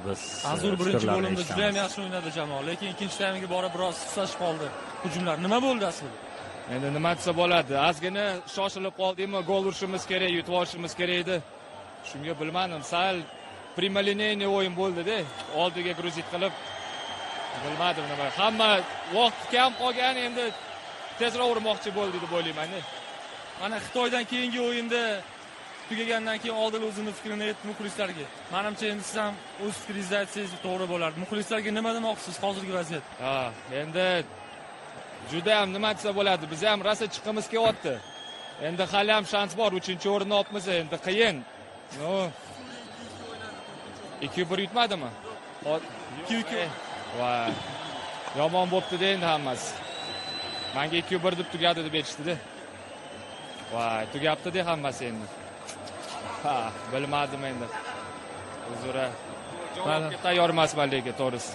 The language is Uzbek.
Biz Azur birinchi fikrlarini bo'limda juda ham eshitamiz. Yaxshi o'ynadi jamoa, lekin ikkinchi taymga borib biroz suslashib qoldi hujumlar. Nima bo'ldi aslida? Endi nima desa bo'ladi, ozgina shoshilib qoldikmi, gol urishimiz kerak, yutib olishimiz kerak edi. Shunga bilmadim, sal прямолинейный o'yin bo'ldida, oldiga грузить qilib, bilmadim nima, hamma vaqt kam qolgan, endi tezroq urmoqchi bo'ldi deb o'ylaymanda. Mana Xitoydan keyingi o'yinda tugagandan keyin Odil o'zini fikrini aytdi muxlislarga. Manimcha, endi siz ham o'z fikringizni aytsangiz to'g'ri bo'lardi. Muxlislarga nima demoqchisiz hozirgi vaziyat? Ha, endi juda ham nima desa bo'ladi, biz ham rosa chiqqimiz kelyapti. Endi hali ham shans bor, uchinchi o'rinni olibmiz, endi qiyin. Ну, 2-1 yutmadimi? 2-2. Voy, yomon bo'ptida endi hammasi. Manga 2-1 deb tugadi deb aytishdida. Voy, tugabdida hammasi endi. Ha, bilmadim endi. Uzr, javobga tayyor emasman lekin, to'g'risi.